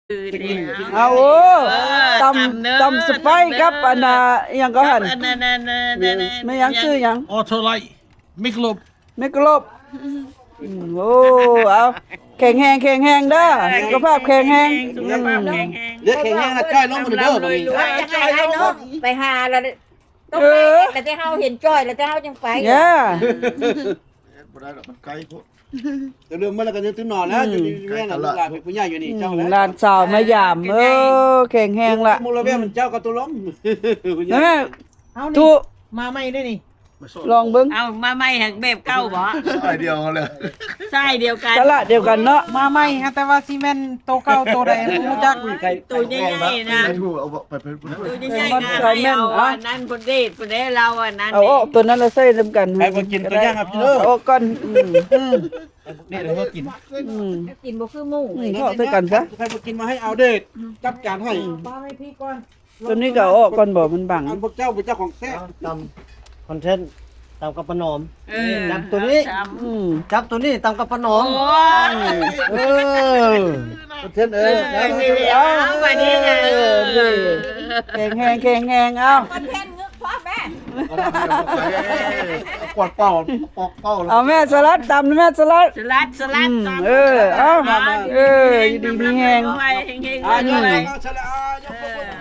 ເອົາ ໂອ້ ເອີ ຕຳ ຕຳເດີ ຕຳສະໄປ ຕຳເດີ ກັບອັນນ່າ ອີ່ຫຍັງກໍຫັ້ນ ກັບອັນນັ້ນ ແມ່ນຫຍັງ ຊື່ຫຍັງ ອອໂທໄລ ມິກໂລບ ເມກະໂລບ ອືມ ໂອ້ ເອົາ ແຂງແຮງ ແຂງແຮງເດີ ສຸຂະພາບແຂງແຮງ ສຸຂະພາບແຂງແຮງ ອືມ ເດີ ແຂງແຮງລະຈ່ອຍລົງມື້ນີ້ເດີ ບັດນີ້ ໄປຫາລະ ຕ້ອງໄປ ເອີ ແລ້ວແຕ່ເຮົາເຫັນຈ່ອຍ ແລ້ວແຕ່ເຮົາຈັ່ງໄປ ຢ່າ ບໍ່ໄດ້ດອກ ມັນໄກໂພດ ແຕ່ເລີ່ມມາແລ້ວກໍຍັງຕື່ນນອນແລ້ວ ອືມ ຢູ່ດີມີແຮງ ລູກຫຼານເປັນຜູ້ໃຫຍ່ຢູ່ນີ້ ອືມ ເຈົ້າແຫຼະ ຫຼານສາວມາຢາມ ເອີ ແຂງແຮງລະ ມຸລະແວນເຈົ້າກໍຕົວລົງ ຜູ້ໃຫຍ່ ເອົານີ້ ມາໃໝ່ເດ້ນີ້ ລອງເບິ່ງ ເອົາມາໃໝ່ ແບບເກົ່າບໍ? ສາຍດຽວເຮົາເລີຍ ສາຍດຽວກັນ ຕະຫຼາດດຽວກັນເນາະ ມາໃໝ່ ແຕ່ວ່າຊິແມ່ນໂຕເກົ່າໂຕໃດບໍ່ຮູ້ຈັກ ໂຕໃຫຍ່ໆນະ ໂຕໃຫຍ່ໆ ມັນ ງາມ ແມ່ນ ເອົາອັນນັ້ນພຸ້ນເດດພຸ້ນເດ້ ລາວອັນນັ້ນ ເອົາອອກໂຕນັ້ນລະໃສ່ນຳກັນ ໃຜບໍ່ກິນໂຕຢ່າງ ເອົາ ເອົາອອກກ່ອນ ອືມ ອືມ ນີ້ລະບໍ່ກິນ ອືມ ກິນບໍ່ຄືໝູ່ ອືມ ເທາະໃສ່ກັນຊະ ໃຜບໍ່ກິນມາໃຫ້ເອົາເດດ ຈັດການໃຫ້ ອືມ ມາໃຫ້ພີ່ກ່ອນ ຕົວນີ້ກໍເອົາອອກກ່ອນບໍ ມັນບັງ ອັນພວກເຈົ້າເປັນເຈົ້າຂອງແທ້ ຕຳຄອນເທັນ ຕຳກັບປາໜອມ ເອີ ຈັບຕົວນີ້ ຕຳ ອືມ ຈັບຕົວນີ້ ຕຳກັບປາໜອມ ໂອ້ຍ ເອີ ຄອນເທັນ ເອີ ເອີ ເອົາ ເອົາ ບາດນີ້ນະ ເອີ ເອີ ແຂງແຮງ ແຂງແຮງ ເອົາ ຄອນເທັນງຶກພ້ອມແມ່ ກວດເປົ່າ ປອກເປົ່າ ເອົາແມ່ສະຫຼັດ ຕຳແມ່ສະຫຼັດ ສະຫຼັດ ສະຫຼັດ ອືມ ຕຳ ເອີ ເອົາ ເອີ ຢູ່ດີມີແຮງ ເຮັງໆ ອືມ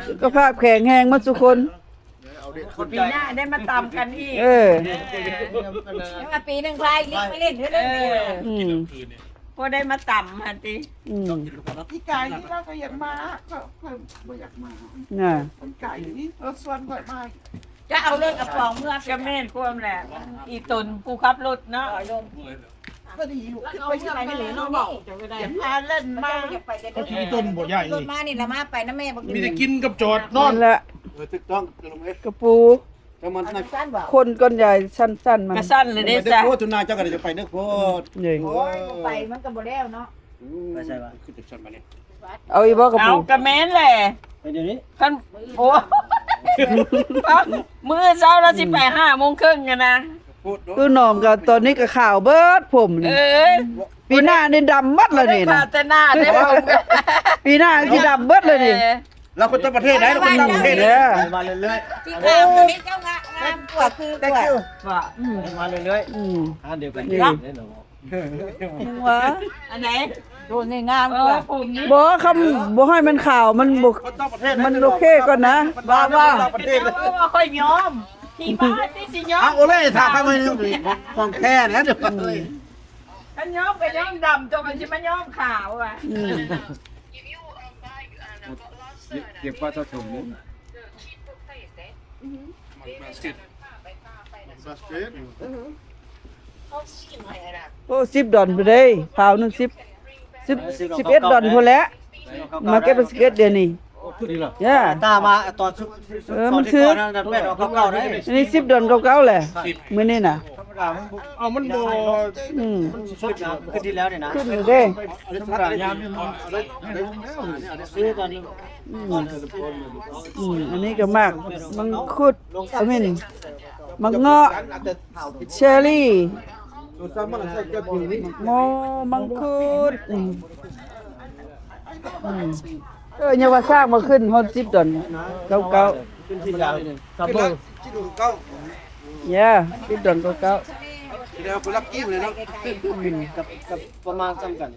ສຸຂະພາບແຂງແຮງໝົດທຸກຄົນ ປີໜ້າໄດ້ມາຕຳກັນອີກ ເອີ ແຕ່ວ່າປີໜຶ່ງພາອີລິກມາຫຼິ້ນເທື່ອໜຶ່ງ ເອີ ອືມ ພໍໄດ້ມາຕຳຫັ້ນຕິ ອືມ ອີກາຍນີ້ລາວກໍຢາກມາ ຂ້ອຍ ຂ້ອຍບໍ່ຢາກມາ ນະ ມັນໄກ ລາວຊວນຂ້ອຍມາ ຈະເອົາລົດກະປ໋ອງເມືອ ກະແມ່ນຄວາມແຫຼະ ອີຕົນຜູ້ຂັບລົດເນາະ ພໍດີຢູ່ ຄິດໄປຄິດມານີ້ເລີຍເນາະ ເວົ້າ ຢາກພາເລ່ນມາ ເຂົາຂີ່ຕົ້ນບໍ່ໃຫຍ່ ລົດມານີ້ລະ ມາໄປນຳແມ່ບັກ ມີແຕ່ກິນກັບຈອດນອນ ນັ້ນແຫຼະ ເອີ ຖືກຕ້ອງ ກະປູ ແຕ່ມັນ ອັນນັ້ນສັ້ນບໍ່ ຄົນກ່ອນໃຫຍ່ສັ້ນໆ ມັນ ກະສັ້ນເລີຍເດ້ຊະ ໂອ້ ທຸນນາເຈົ້າກໍໄດ້ຈະໄປເດີໂພດ ນີ້ ໂອ້ຍ ບໍ່ໄປມັນກໍບໍ່ແລ້ວເນາະ ອືມ ໄປໃສວະ ຄືຈັງຊັ້ນບາດນີ້ ເອົາອີກບໍ່ກະປູ ເອົາກະແມ່ນແຫຼະ ໄປດຽວນີ້ ຄັນ ໂອ້ ມື້ເຊົ້າລາວຊິໄປຫ້າໂມງເຄິ່ງຫັ້ນນະ ໂພດເນາະ ຄືໜອມກໍຕອນນີ້ກໍຂາວເບິດຜົມນີ້ ເອີ ປີໜ້ານີ້ດຳໝົດລະນີ້ນະ ແຕ່ໜ້າເດ້ຜົມ ປີໜ້າຊິດຳເບິດລະນີ້ ເອີ ລາວຄົນຕ່າງປະເທດໃດ໋ ລາວຄົນຕ່າງປະເທດເດີ ມາເລື້ອຍໆ ທີ່ຂາວຕົວນີ້ເຈົ້າງາມ ງາມກວ່າຄືກວ່າ ວ່າ ອືມ ມາເລື້ອຍໆ ອືມ ອັນດຽວກັນ ນີ້ ຫົວ ອັນໃດ ໂຕນີ້ງາມກວ່າ ເອີ ຜົມນີ້ ບໍ່ ຄຳ ບໍ່ໃຫ້ມັນຂາວ ມັນບໍ່ ຄົນຕ່າງປະເທດ ມັນໂອເຄກ່ອນນະ ວ່າ ວ່າ ຄົນຕ່າງປະເທດ ເອີ ວ່າຂ້ອຍຍອມ ທີ່ບ້ານທີ່ຊິຍອມ ເອົາ ໂອເລ ຖ້າໃຜມາຂອງແທ້ແຫຼະ ອືມ ຄັນຍອມກໍຍອມດຳ ຕົວມັນຊິມາຍອມຂາວວ່າ ອືມ ເກັບປະຊາຊົນນີ້ ໂອ້ ສິບດອນພຸ້ນເດ້ ຄາວໜຶ່ງສິບ ສິບ ສິບເອັດດອນພຸ້ນແຫຼະ ມາເກັບບາສເກັດດຽວນີ້ ນີ້ລະ ເອີ ຕາມາຕອນສຸດ ເອີ ມັນຖືກ ແປດອອກເກົ້າເກົ້າໄດ້ ອັນນີ້ສິບດອນເກົ້າເກົ້າແຫຼະ ມື້ນີ້ນະ ເອົາ ມັນບໍ່ ອືມ ມັນສຸດນະ ຂຶ້ນທີ່ແລ້ວນີ້ນະ ຂຶ້ນເດ້ ທຳມະດາຍາມນີ້ມັນ ຊື້ກັນ ອືມ ອືມ ອັນນີ້ກໍໝາກມັງຄຸດ ອາມິນ ໝາກເງາະ ເຊີຣີ ໂມ ມັງຄຸດ ອືມ ອືມ ເອີ ຍັງວ່າສ້າງບໍ່ຂຶ້ນຮອດສິບດອນເກົ້າເກົ້າ ຂຶ້ນທີ່ດາວ ຢາ ສິບດອນເກົ້າເກົ້າ ທີ່ແລ້ວຄົນລັກກີ້ເລີຍເນາະ ອືມ ກັບ ກັບປະມານສ່ຳກັນ